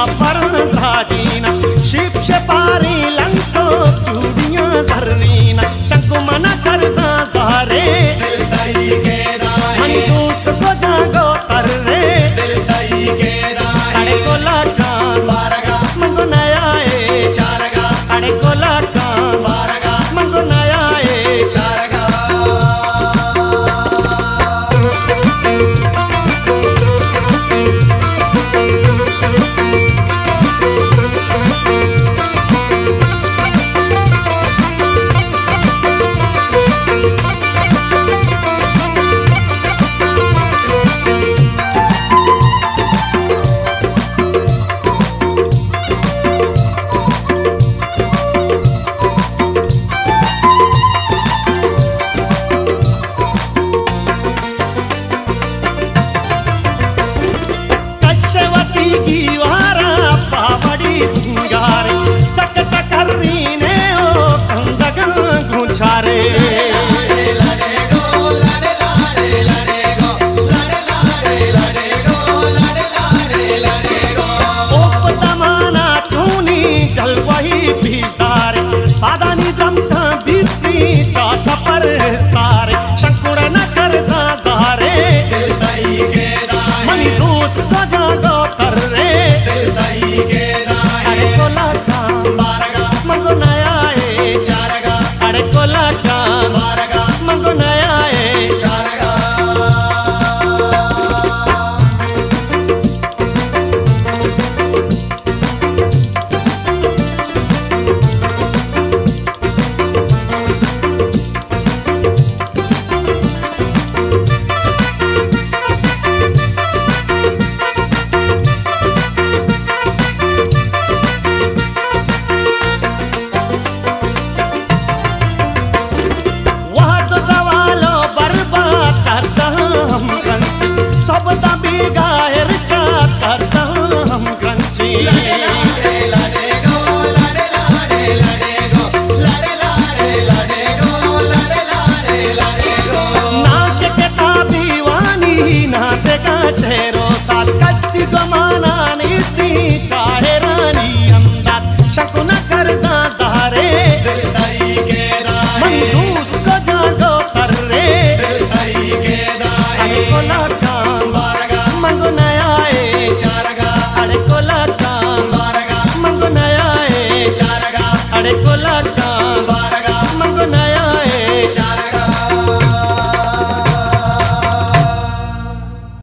پر دراجینا، شیپ شپاری لنکو چوڑیاں زرینا، شنکو منا کرزاں زہرے۔ دل تئی گیرائے۔ منی دوست کجا گو ترے۔ دل تئی گیرائے۔ اڑے کولا کان بارگا۔ منگو نیائے۔ چارگا۔ اڑے کولا کان بارگا۔ منگو نیائے۔ چارگا۔ کش وتی گیوارا پاوڑی سنگارے، چک چکرینے او کندگاں گوں چارے۔ اوپ دمانا چونی جلوہی پیش دارے، پادانی درمشاں بیتی چا سپر استارے، شنکڑ نہ کرزاں زہرے۔ دل تئی گیرائے۔ منی دوست کجا گو ترے۔ دل تئی گیرائے۔ اڑے کولا کان بارگا۔ منگو نیائے۔ چارگا۔ اڑے کولا کان بارگا۔ منگو نیائے۔ چارگا۔ وہد زوال و برباد کردہ ہم گرنچی، سبزاں بیگاہ ارشاد کردہ ہم گرنچی۔ نا کہ کتابی وانی، نا دگہ شعر